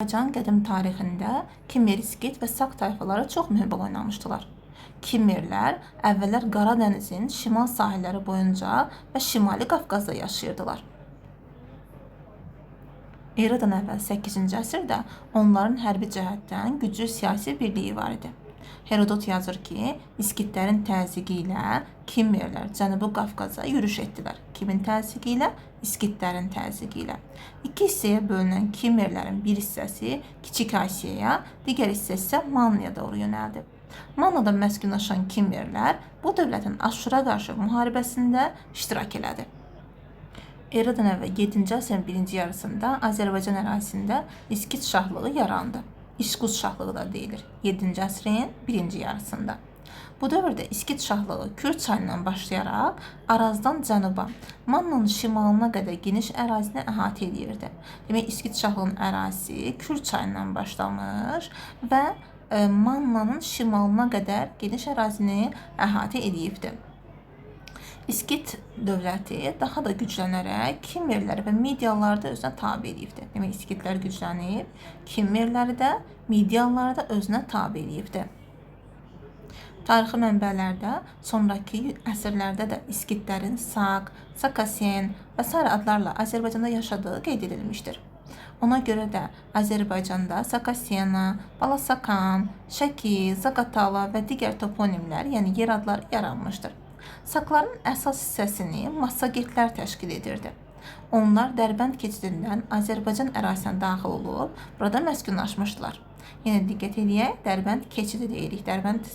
Azərbaycan qədim tarixində Kimmer, İskit və Sak tayfaları çox mühüm rol oynamışdılar. Kimmerlər əvvəllər Qara dənizin şimal sahilləri boyunca və Şimali Qafqazda yaşayırdılar. Eradan əvvəl 8-ci əsrdə onların hərbi cəhətdən güclü siyasi birliyi var idi. Herodot yazır ki, İskitlərin təzyiqi ilə Kimmerlər Cənubi Qafqaza yürüş etdilər. Kimin təzyiqi ilə? İskitlərin təzyiqi ilə. İki hissəyə bölünən Kimmerlərin bir hissəsi Kiçik Asiyaya, digər hissəsi isə Mannaya doğru yönəldi. Mannada məskunlaşan Kimmerlər bu dövlətin Aşura qarşı müharibəsində iştirak elədi. Eradan əvvəl 7-ci əsrin birinci yarısında Azərbaycan ərazisində İskit şahlığı yarandı. İşquz şahlığı da deyilir. 7-ci əsrin birinci yarısında. Bu dövrdə İskit şahlığı Kür çayından başlayaraq Arazdan cənuba, Mannanın şimalına qədər geniş ərazini əhatə eləyirdi. Demək, İskit şahlığının ərazisi Kür çayından başlamış və Mannanın şimalına qədər geniş ərazini əhatə eləyibdi. İskit dövləti daha da güclənərək Kimmerləri və Midiyalıları da özünə tabe eləyibdi. Demək, İskitlər güclənib, Kimmerləri də, Midiyalıları da özünə tabe eləyibdi. Tarixi mənbələrdə sonrakı əsrlərdə də İskitlərin Sak, Sakasen və sair adlarla Azərbaycanda yaşadığı qeyd edilmişdir. Ona görə də Azərbaycanda Sakasena, Balasakan, Şəki, Zaqatala və digər toponimlər, yəni yer adları yaranmışdır. Sakların əsas hissəsini massagetlər təşkil edirdi. Onlar Dərbənd keçidindən Azərbaycan ərazisinə daxil olub, burada məskunlaşmışdılar. Yenə diqqət eləyək, Dərbənd keçidi deyirik. Dərbənd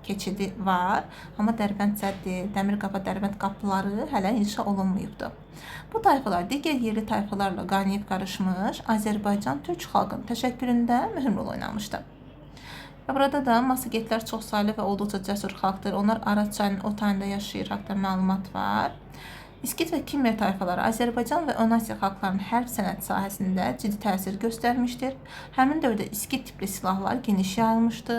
keçidi var, amma Dərbənd səddi, Dəmir qapı, Dərbənd qapıları hələ inşa olunmayıbdı. Bu tayfalar digər yerli tayfalarla qaynayıb qarışmış, Azərbaycan türk xalqının təşəkkülündə mühüm rol oynamışdı. Və burada da massagetlər çoxsaylı və olduqca cəsur xalqdır. Onlar Araz çayının o tayında yaşayır, haqda məlumat var. İskit və Kimmer tayfaları Azərbaycan və Ön Asiya xalqlarının hərb sənət sahəsində ciddi təsir göstərmişdir. Həmin dövrdə İskit tipli silahlar geniş yayılmışdı.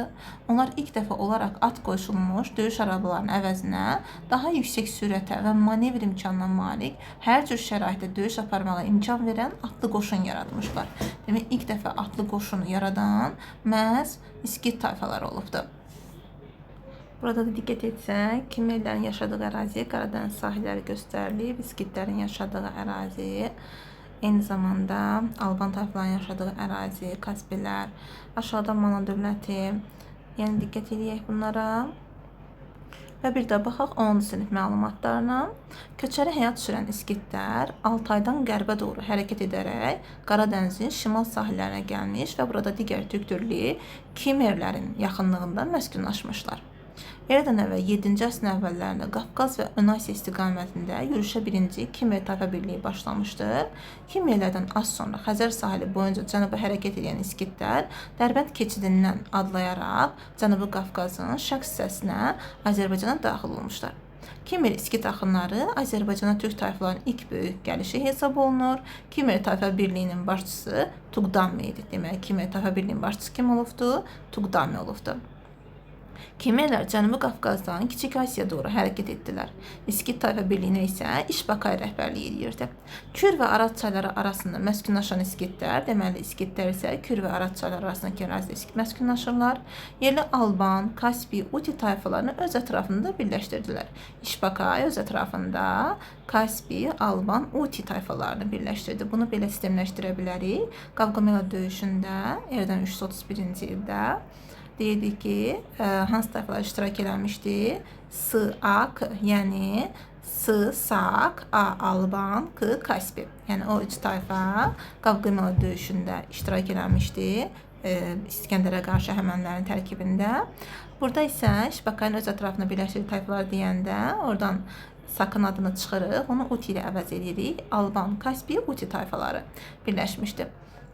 Onlar ilk dəfə olaraq at qoşulmuş döyüş arabalarının əvəzinə daha yüksək sürətə və manevr imkanına malik, hər cür şəraitdə döyüş aparmağa imkan verən atlı qoşun yaratmışlar. Demək, ilk dəfə atlı qoşunu yaradan məhz İskit tayfaları olubdu. Burada da diqqət etsək, Kimmerlərin yaşadığı ərazi Qaradəniz sahilləri göstərilib, İskitlərin yaşadığı ərazi, eyni zamanda Alban tayfalarının yaşadığı ərazi, Kaspilər, aşağıda Manna dövləti. Yəni diqqət eləyək bunlara. Və bir də baxaq 10-cu sinif məlumatlarına. Köçəri həyat sürən İskitlər Altaydan qərbə doğru hərəkət edərək Qaradənizin şimal sahillərinə gəlmiş və burada digər türk dürlü Kimmerlərin yaxınlığında məskunlaşmışlar. Eradan əvvəl 7-ci əsrin əvvəllərində Qafqaz və Ön Asiya istiqamətində yürüşə birinci Kimmer tayfa birliyi başlamışdı. Kimmerlərdən az sonra Xəzər sahili boyunca cənuba hərəkət edən İskitlər Dərbənd keçidindən adlayaraq Cənubi Qafqazın şərq hissəsinə Azərbaycana daxil olmuşlar. Kimmer İskit axınları Azərbaycana türk tayfalarının ilk böyük gəlişi hesab olunur. Kimmer tayfa birliyinin başçısı Tuqdammi idi. Deməli, Kimmer tayfa birliyinin başçısı kim olubdu? Tuqdammi olubdu. Kimmerlər Cənubi Qafqazdan Kiçik Asiyaya doğru hərəkət etdilər. İskit tayfa birliyinə isə İşbakay rəhbərlik eləyirdi. Kür və Araz çayları arasında məskunlaşan İskitlər, deməli İskitlər isə Kür və Araz çayları arasındakı ərazidə məskunlaşırlar. Yerli Alban, Kaspi, Uti tayfalarını öz ətrafında birləşdirdilər. İşbakay öz ətrafında Kaspi, Alban, Uti tayfalarını birləşdirdi. Bunu belə sistemləşdirə bilərik. Qavqamela döyüşündə eradan 331-ci ildə deyirdik ki, hansı tayfalar iştirak eləmişdi? S, A, K, yəni S, Sak, A, Alban, K, Kaspi. Yəni o üç tayfa Qavqamela döyüşündə iştirak eləmişdi. İskəndərə qarşı Həmənlərin tərkibində. Burada isə İşbakayın öz ətrafına birləşdirdiyi tayfalar deyəndə oradan Sakın adını çıxırıq, onu Uti ilə əvəz edirik. Alban, Kaspi, Uti tayfaları birləşmişdi.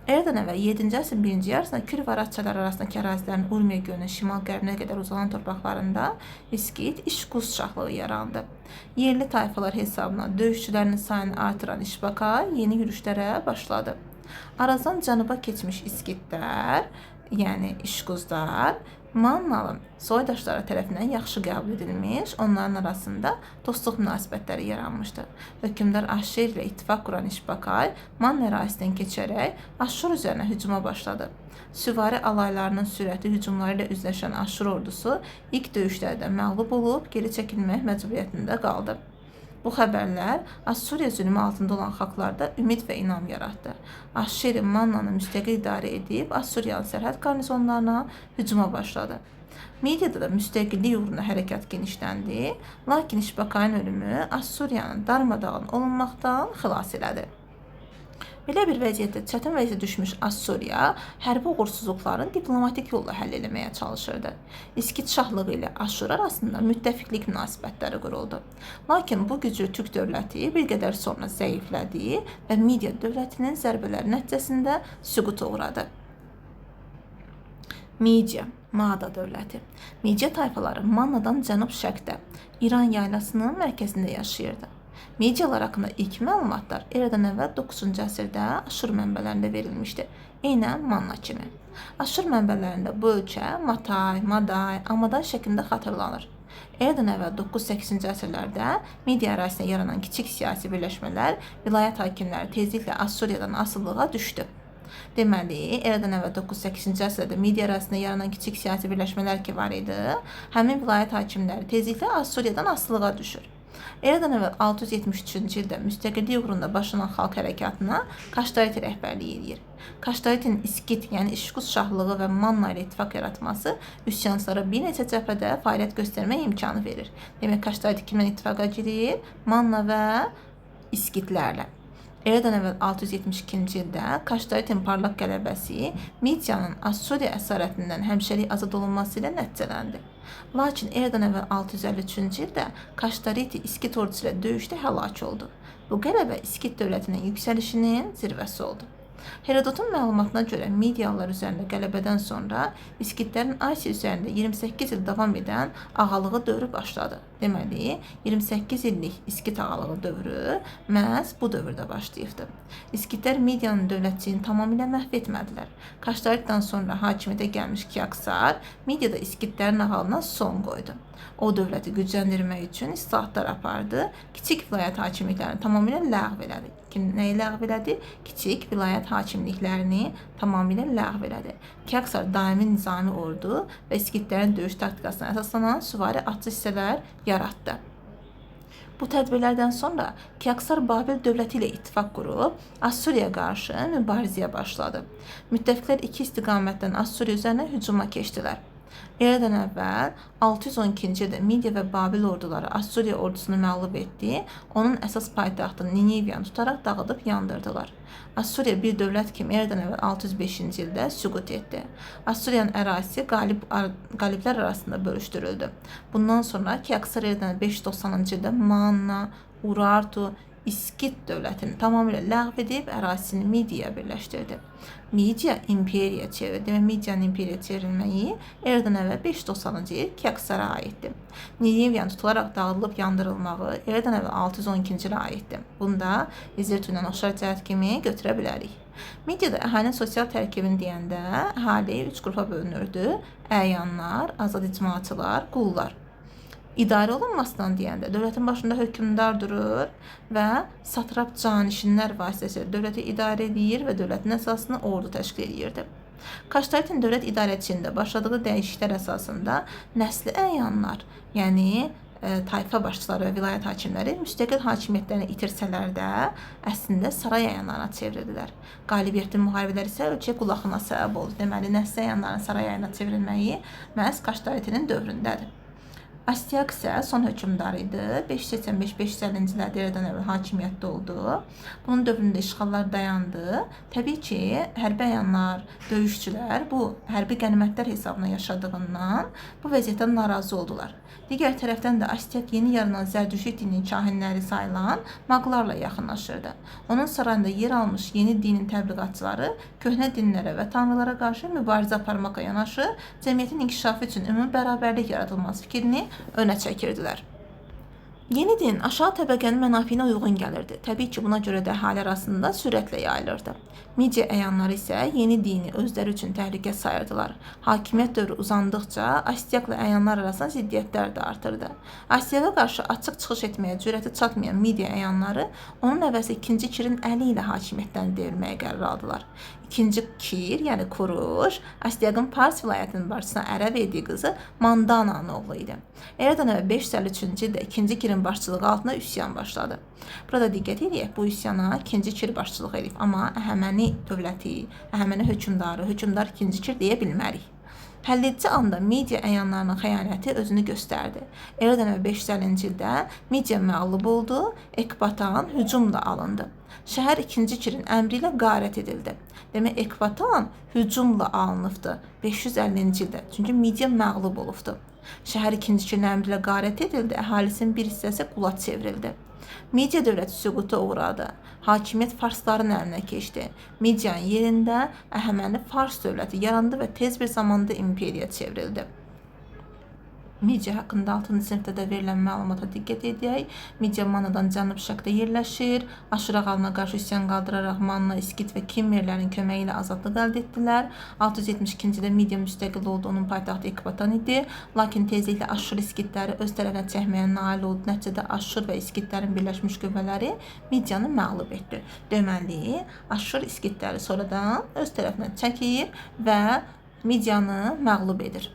Eradan əvvəl 7-ci əsrin birinci yarısında Kür və Araz çayları arasındakı ərazilərin Urmiya gölünün şimal-qərbinə qədər uzanan torpaqlarında İskit İşquz şahlığı yarandı. Yerli tayfalar hesabına döyüşçülərinin sayını artıran İşbakay yeni yürüşlərə başladı. Arazdan cənuba keçmiş İskitlər yəni İşquzlar Mannalı soydaşları tərəfindən yaxşı qəbul edilmiş, onların arasında dostluq münasibətləri yaranmışdı. Hökmdar Aşşer ilə ittifaq quran İşbakay Manna ərazisindən keçərək Aşşur üzərinə hücuma başladı. Süvari alaylarının sürətli hücumları ilə üzləşən Aşşur ordusu ilk döyüşlərdə məğlub olub geri çəkilmək məcburiyyətində qaldı. Bu xəbərlər Assuriya zülmü altında olan xalqlarda ümid və inam yaratdı. Aşşeri Mannanı müstəqil idarə edib Assuriyanın sərhəd qarnizonlarına hücuma başladı. Midiyada da müstəqillik uğrunda hərəkat genişləndi, lakin İşbakayın ölümü Assuriyanın darmadağın olunmaqdan xilas elədi. Belə bir vəziyyətdə çətin vəziyyətə düşmüş Assuriya hərbi uğursuzluqlarını diplomatik yolla həll eləməyə çalışırdı. İskit şahlığı ilə Aşur arasında müttəfiqlik münasibətləri quruldu. Lakin bu güclü türk dövləti bir qədər sonra zəiflədi və Midiya dövlətinin zərbələri nəticəsində süquta uğradı. Midiya, Mada dövləti. Midiya tayfaları Mannadan cənub-şərqdə, İran yaylasının mərkəzində yaşayırdı. Midiyalar haqqında ilk məlumatlar eradan əvvəl 9-cu əsrdə Aşur mənbələrində verilmişdi. Eynən Manna kimi. Aşur mənbələrində bu ölkə Matay, Maday, Amaday şəklində xatırlanır. Eradan əvvəl 9-8-ci əsrlərdə Midiya ərazisində yaranan kiçik siyasi birləşmələr vilayət hakimləri tezliklə Assuriyadan asılılığa düşdü. Deməli, eradan əvvəl 9-8-ci əsrdə Midiya ərazisində yaranan kiçik siyasi birləşmələr ki var idi, həmin vilayət hakimləri tezliklə Assuriyadan asılılığa düşür. Eradan əvvəl 673-cü ildə müstəqillik uğrunda başlanan xalq hərəkatına Kaştariti rəhbərlik eləyir. Kaştaritinin İskit, yəni İşquz şahlığı və Manna ilə ittifaq yaratması üsyançılara bir neçə cəbhədə fəaliyyət göstərmək imkanı verir. Demək, Kaştariti kimlə ittifaqa girir? Manna və İskitlərlə. Eradan əvvəl 672-ci ildə Kaştaritin parlaq qələbəsi Midiyanın Assuriya əsarətindən həmişəlik azad olunması ilə nəticələndi. Lakin eradan əvvəl 653-cü ildə Kaştariti İskit ordusu ilə döyüşdə həlak oldu. Bu qələbə İskit dövlətinin yüksəlişinin zirvəsi oldu. Herodotun məlumatına görə Midiyalılar üzərində qələbədən sonra İskitlərin Asiya üzərində 28 il davam edən ağalığı dövrü başladı. Deməli, 28 illik İskit ağalığı dövrü məhz bu dövrdə başlayıbdı. İskitlər Midiyanın dövlətçiliyini tamamilə məhv etmədilər. Kaştaritdən sonra hakimiyyətə gəlmiş Kiaksar Midiyada İskitlərin ağalığına son qoydu. O dövləti gücləndirmək üçün islahatlar apardı, kiçik vilayət hakimiyyətlərini tamamilə ləğv elədi. Kim nəyi ləğv elədi? Kiçik vilayət hakimliklərini tamamilə ləğv elədi. Kiaksar daimi nizami ordu və İskitlərin döyüş taktikasına əsaslanan süvari atçı hissələr yaratdı. Bu tədbirlərdən sonra Kiaksar Babil dövləti ilə ittifaq qurub Assuriyaya qarşı mübarizəyə başladı. Müttəfiqlər iki istiqamətdən Assuriya üzərinə hücuma keçdilər. Eradan əvvəl 612-ci ildə Midiya və Babil orduları Assuriya ordusunu məğlub etdi. Onun əsas paytaxtı Niniviyanı tutaraq dağıdıb yandırdılar. Assuriya bir dövlət kimi eradan əvvəl 605-ci ildə süqut etdi. Assuriyanın ərazisi qaliblər arasında bölüşdürüldü. Bundan sonra Kiaksar eradan 590-cı ildə Manna, Urartu, İskit dövlətini tamamilə ləğv edib ərazisini Midiyaya birləşdirdi. Midiya imperiyaya çevrildi. Demək, Midiyanın imperiyaya çevrilməyi eradan əvvəl 590-cı il Kiaksara aiddir. Niniviyanın tutularaq dağıdılıb yandırılmağı eradan əvvəl 612-ci ilə aiddir. Bunu da İzirtu ilə oxşar cəhət kimi götürə bilərik. Midiyada əhalinin sosial tərkibini deyəndə əhali 3 qrupa bölünürdü. Əyanlar, azad icmaçılar, qullar. İdarə olunmasından deyəndə dövlətin başında hökmdar durur və satrap canişinlər vasitəsilə dövləti idarə edir və dövlətin əsasını ordu təşkil edirdi. Kaştaritin dövlət idarəçiliyində başladığı dəyişikliklər əsasında nəsli əyanlar, yəni tayfa başçıları və vilayət hakimləri müstəqil hakimiyyətlərini itirsələr də, əslində saray əyanlarına çevrildilər. Qalibiyyətli müharibələr isə ölkəyə qulaxına səbəb oldu. Deməli, nəsli əyanların saray əyanına çevrilməyi məhz Kaştaritinin dövründədir. Astiaq isə son hökmdar idi. 585-550-ci illərdə eradan əvvəl hakimiyyətdə oldu. Bunun dövründə işğallar dayandı. Təbii ki, hərbi əyanlar, döyüşçülər bu hərbi qənimətlər hesabına yaşadığından bu vəziyyətdən narazı oldular. Digər tərəfdən də Astiaq yeni yaranan Zərdüşti dininin kahinləri sayılan maqlarla yaxınlaşırdı. Onun sarayında yer almış yeni dinin təbliğatçıları köhnə dinlərə və tanrılara qarşı mübarizə aparmaqla yanaşı, cəmiyyətin inkişafı üçün ümumi bərabərlik yaradılması fikrini önə çəkirdilər. Yeni din aşağı təbəqənin mənafeyinə uyğun gəlirdi. Təbii ki, buna görə də əhali arasında sürətlə yayılırdı. Midiya əyanları isə yeni dini özləri üçün təhlükə sayırdılar. Hakimiyyət dövrü uzandıqca Astiaqla əyanlar arasında ziddiyyətlər də artırdı. Astiaqa qarşı açıq çıxış etməyə cürəti çatmayan Midiya əyanları onun nəvəsi 2-ci Kirin əli ilə hakimiyyətdən devrilməyə qərar aldılar. 2-ci Kir, yəni Kuruş, Astiaqın Pars vilayətinin başçısına ərə verdiyi qızı Mandananın oğlu idi. Eradan əvvəl 553-cü ildə 2-ci Kirin başçılığı altında üsyan başladı. Burada diqqət edək, bu üsyana 2-ci Kir başçılıq edib, amma Əhəməni dövləti, Əhəməni hökmdarı, hökmdar 2-ci Kir deyə bilmərik. Həlledici anda Midiya əyanlarının xəyanəti özünü göstərdi. Eradan əvvəl 550-ci ildə Midiya məğlub oldu, Ekbatan hücumla alındı. Şəhər 2-ci Kirin əmri ilə qarət edildi. Demək, Ekbatan hücumla alınıbdı 550-ci ildə, çünki Midiya məğlub olubdu. Şəhər 2-ci Kirin əmri ilə qarət edildi, əhalisinin bir hissəsi qula çevrildi. Midiya dövləti süquta uğradı. Hakimiyyət farsların əlinə keçdi. Midiyanın yerində Əhəməni Fars dövləti yarandı və tez bir zamanda imperiya çevrildi. Midiya haqqında 6-cı sinifdə də verilən məlumata diqqət edək. Midiya Mannadan cənub-şərqdə yerləşir. Aşur ağalına qarşı üsyan qaldıraraq Manna, İskit və Kimmerlərin köməyi ilə azadlıq əldə etdilər. 672-ci ildə Midiya müstəqil oldu, onun paytaxtı Ekbatan idi. Lakin tezliklə Aşur İskitləri öz tərəfinə çəkməyə nail oldu. Nəticədə Aşur və İskitlərin birləşmiş qüvvələri Midiyanı məğlub etdi. Deməli, Aşur İskitləri sonradan öz tərəfinə çəkir və Midiyanı məğlub edir.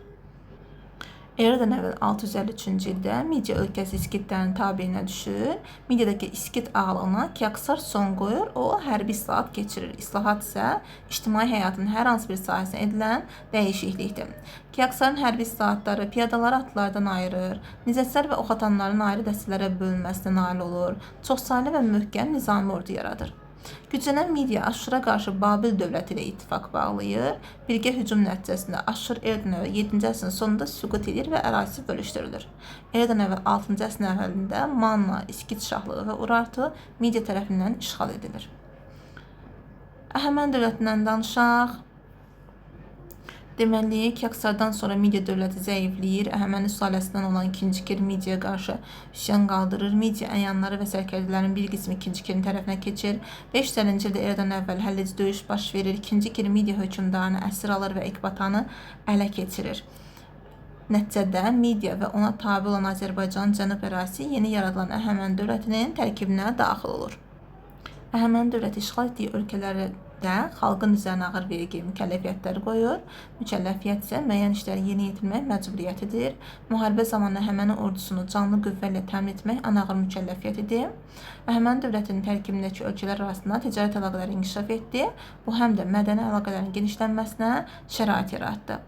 Eradan əvvəl 653-cü ildə Midiya ölkəsi İskitlərin tabeyinə düşür. Midiyadakı İskit ağalığına Kiaksar son qoyur, o hərbi islahat keçirir. İslahat isə ictimai həyatın hər hansı bir sahəsinə edilən dəyişiklikdir. Kiaksarın hərbi islahatları piyadaları atlardan ayırır, nizəçilər və ox atanların ayrı dəstələrə bölünməsinə nail olur, çoxsaylı və möhkəm nizami ordu yaradır. Güclənən Midiya Aşura qarşı Babil dövləti ilə ittifaq bağlayır. Birgə hücum nəticəsində Aşur eradan əvvəl 7-ci əsrin sonunda süqut edir və ərazisi bölüşdürülür. Eradan əvvəl 6-cı əsrin əvvəlində Manna, İskit şahlığı və Urartu Midiya tərəfindən işğal edilir. Əhəməni dövlətindən danışaq. Deməli, Kiaksardan sonra Midiya dövləti zəifləyir. Əhəməni sülaləsindən olan 2-ci Kir Midiyaya qarşı üsyan qaldırır. Midiya əyanları və sərkərdələrin bir qismi 2-ci Kirin tərəfinə keçir. 550-ci ildə eradan əvvəl həlledici döyüş baş verir. 2-ci Kir Midiya hökmdarını əsir alır və Ekbatanı ələ keçirir. Nəticədə Midiya və ona tabe olan Azərbaycanın cənub ərazisi yeni yaradılan Əhəməni dövlətinin tərkibinə daxil olur. Əhəməni dövləti işğal etdiyi ölkələrə də xalqın üzərinə ağır vergi mükəlləfiyyətləri qoyur. Mükəlləfiyyət isə müəyyən işləri yerinə yetirmək məcburiyyətidir. Müharibə zamanı Əhəməni ordusunu canlı qüvvə ilə təmin etmək ən ağır mükəlləfiyyət idi. Əhəməni dövlətinin tərkibindəki ölkələr arasında ticarət əlaqələri inkişaf etdi. Bu həm də mədəni əlaqələrin genişlənməsinə şərait yaratdı.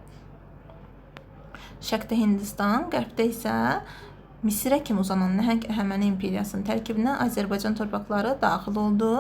Şərqdə Hindistan, qərbdə isə Misirə kimi uzanan nəhəng Əhəməni imperiyasının tərkibinə Azərbaycan torpaqları daxil oldu.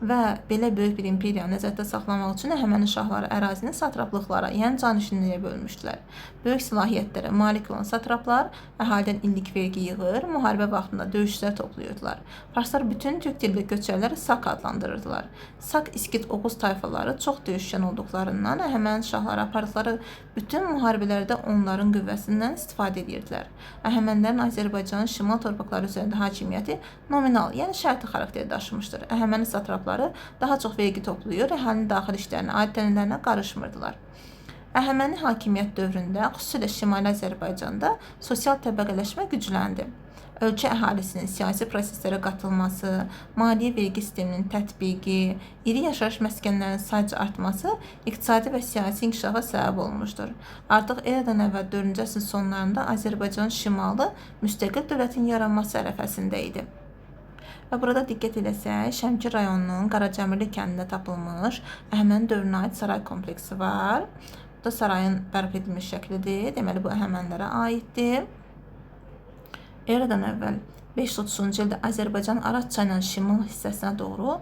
Və belə böyük bir imperiyanı nəzərdə saxlamaq üçün Əhəməni şahları ərazini satraplıqlara, yəni canişinliyə bölmüşdülər. Böyük səlahiyyətlərə malik olan satraplar əhalidən illik vergi yığır, müharibə vaxtında döyüşçülər toplayırdılar. Farslar bütün türk dilli köçərləri Sak adlandırırdılar. Sak, İskit, Oğuz tayfaları çox döyüşkən olduqlarından Əhəməni şahları apardıqları bütün müharibələrdə onların qüvvəsindən istifadə edirdilər. Əhəmənilərin Azərbaycanın şimal torpaqları üzərində hakimiyyəti nominal, yəni şərti xarakter daşımışdır. Əhəməni satrapları daha çox vergi toplayır, əhalinin daxili işlərinə, aid ənənələrinə qarışmırdılar. Əhəməni hakimiyyət dövründə, xüsusilə Şimali Azərbaycanda sosial təbəqələşmə gücləndi. Ölkə əhalisinin siyasi proseslərə qatılması, maliyyə vergi sisteminin tətbiqi, iri yaşayış məskənlərinin sayca artması iqtisadi və siyasi inkişafa səbəb olmuşdur. Artıq eradan əvvəl 4-cü əsrin sonlarında Azərbaycanın şimalı müstəqil dövlətin yaranması ərəfəsində idi. Və burada diqqət eləsək, Şəmkir rayonunun Qaracəmirli kəndində tapılmış Əhəməni dövrünə aid saray kompleksi var. Bu da sarayın bərpa edilmiş şəklidir. Deməli, bu Əhəmənilərə aiddir. Eradan əvvəl 530-cu ildə Azərbaycan Araz çayının şimal hissəsinə doğru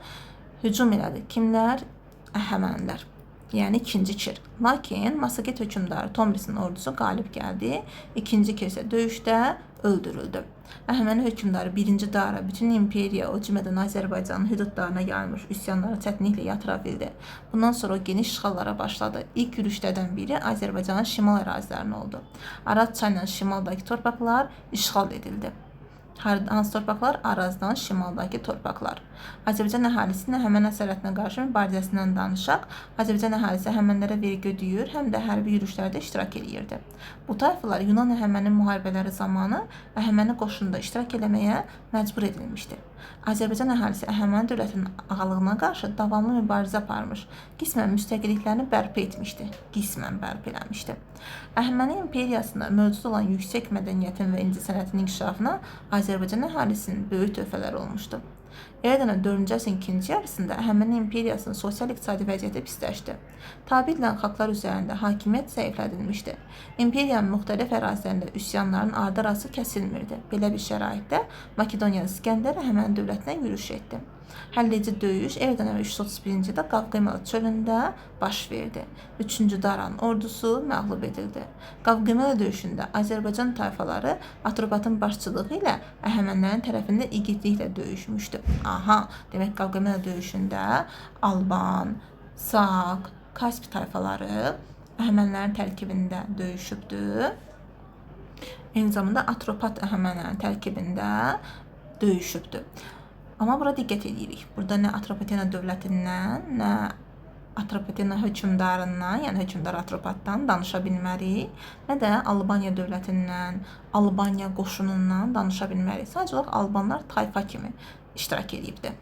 hücum elədi. Kimlər? Əhəmənilər. Yəni 2-ci Kir. Lakin Massaget hökmdarı Tomrisin ordusu qalib gəldi. 2-ci Kir isə döyüşdə öldürüldü. Əhəməni hökmdarı 1-ci Dara bütün imperiya, o cümlədən Azərbaycanın hüdudlarına yayılmış üsyanları çətinliklə yatıra bildi. Bundan sonra o geniş işğallara başladı. İlk yürüşlərdən biri Azərbaycanın şimal ərazilərinə oldu. Araz çayının şimaldakı torpaqlar işğal edildi. Hansı torpaqlar? Arazdan şimaldakı torpaqlar. Azərbaycan əhalisinin Əhəməni əsarətinə qarşı mübarizəsindən danışaq. Azərbaycan əhalisi Əhəmənilərə vergi ödəyir, həm də hərbi yürüşlərdə iştirak eləyirdi. Bu tayfalar Yunan Əhəməni müharibələri zamanı Əhəməni qoşununda iştirak eləməyə məcbur edilmişdi. Azərbaycan əhalisi Əhəməni dövlətinin ağalığına qarşı davamlı mübarizə aparmış, qismən müstəqilliklərini bərpa etmişdi, qismən bərpa eləmişdi. Əhəməni imperiyasında mövcud olan yüksək mədəniyyətin və incəsənətin inkişafına Azərbaycan əhalisinin böyük töhfələri olmuşdu. Eradan 4-cü əsrin ikinci yarısında Əhəməni imperiyasının sosial-iqtisadi vəziyyəti pisləşdi. Tabe edilən xalqlar üzərində hakimiyyət zəiflədilmişdi. İmperiyanın müxtəlif ərazilərində üsyanların ardı-arası kəsilmirdi. Belə bir şəraitdə Makedoniyalı İsgəndər Əhəməni dövlətinə yürüş etdi. Həlledici döyüş eradan əvvəl 331-ci ildə Qavqamela çölündə baş verdi. 3-cü Daranın ordusu məğlub edildi. Qavqamela döyüşündə Azərbaycan tayfaları Atropatın başçılığı ilə Əhəmənilərin tərəfində igidliklə döyüşmüşdü. Aha, demək Qavqamela döyüşündə Alban, Sak, Kaspi tayfaları Əhəmənilərin tərkibində döyüşübdü. Eyni zamanda Atropat Əhəmənilərin tərkibində döyüşübdü. Amma bura diqqət edirik. Burada nə Atropatena dövlətindən, nə Atropatena hökmdarından, yəni hökmdar Atropatdan danışa bilmərik, nə də Albaniya dövlətindən, Albaniya qoşunundan danışa bilmərik. Sadəcə olaraq albanlar tayfa kimi iştirak edibdi.